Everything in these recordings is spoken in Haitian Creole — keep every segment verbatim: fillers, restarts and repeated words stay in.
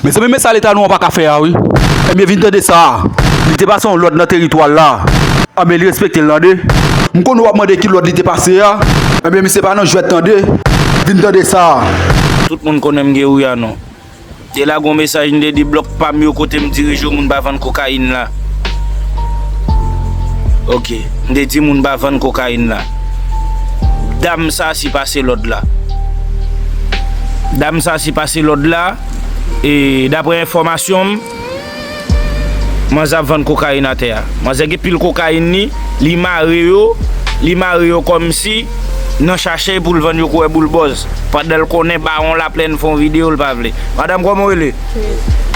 Mezanmi, men sa leta nou an pa ka fè a, wi. Ebyen, vin tande sa. Li te pase yon lòd nan teritwa l la. Anben, li respekte l, tande. M konnen w ap mande ki lòd li te pase a. Ebyen, misye pa nan jwèt, tande. Vin tande sa. Tout moun konnen m gen Riano. Te lage yon mesaj, m te di blòk pa m yo kote m dirije yo, moun pa vann kokayin la. Ok, m te di moun pa vann kokayin la. Dam sa si pase lòd la. Dam sa si pase lòd la. E daprè enfòmasyon m, manzè ap vann kokayin atè a. Manzè gen pil kokayin li, li mare yo, li mare yo kòmsi nan sachè pou l vann yo koulè boul bòz. Pandan l konnen Bawon Laplèn fè yon videyo l pa vle. Madanm, kòman w rele?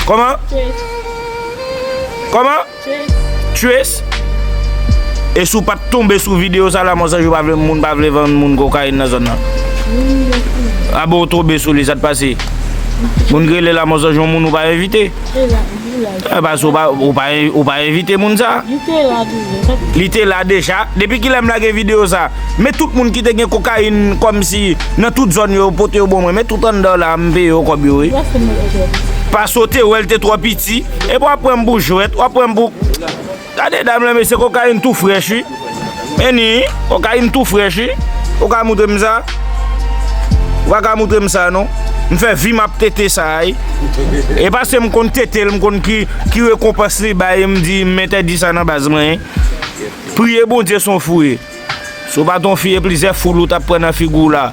Kòman? Kòman? Tchues. E si w pa t tonbe sou videyo sa, Lamò Zanj yo pa vle, moun pa vle vann moun kokayin nan zòn nan. A bon, w tonbe sou li, sa t pase? Moun ki rele Lamò Zanj yon moun ou pa envite. E, paske ou pa, ou pa, ou pa envite moun sa. Li te la deja. Depi kilè m lage videyo sa? Men tout moun ki te gen kokayin kòmsi nan tout zòn yo, yo pote yo ban mwen. Men tout anndan la, m peye yo kòb yo, wi. Paske w te wè l te twò piti. Epi w ap pran m pou jwèt, w ap pran m pou Gade dam lan, mesye, kokayin tou frèch, wi. Meni, kokayin tou frèch, wi. Ou ka moutre m sa? Ou pa ka moutre m sa, non. M fè vi m ap tete sa, wi. E paske m konn tete l, m konn ki, ki rekonpans li bay, m di, m entèdi sa nan baz mwen, wi. Priye Bondye se yon foure. Si w pa t yon fi, e plizyè foul ou t ap pran nan figi w la.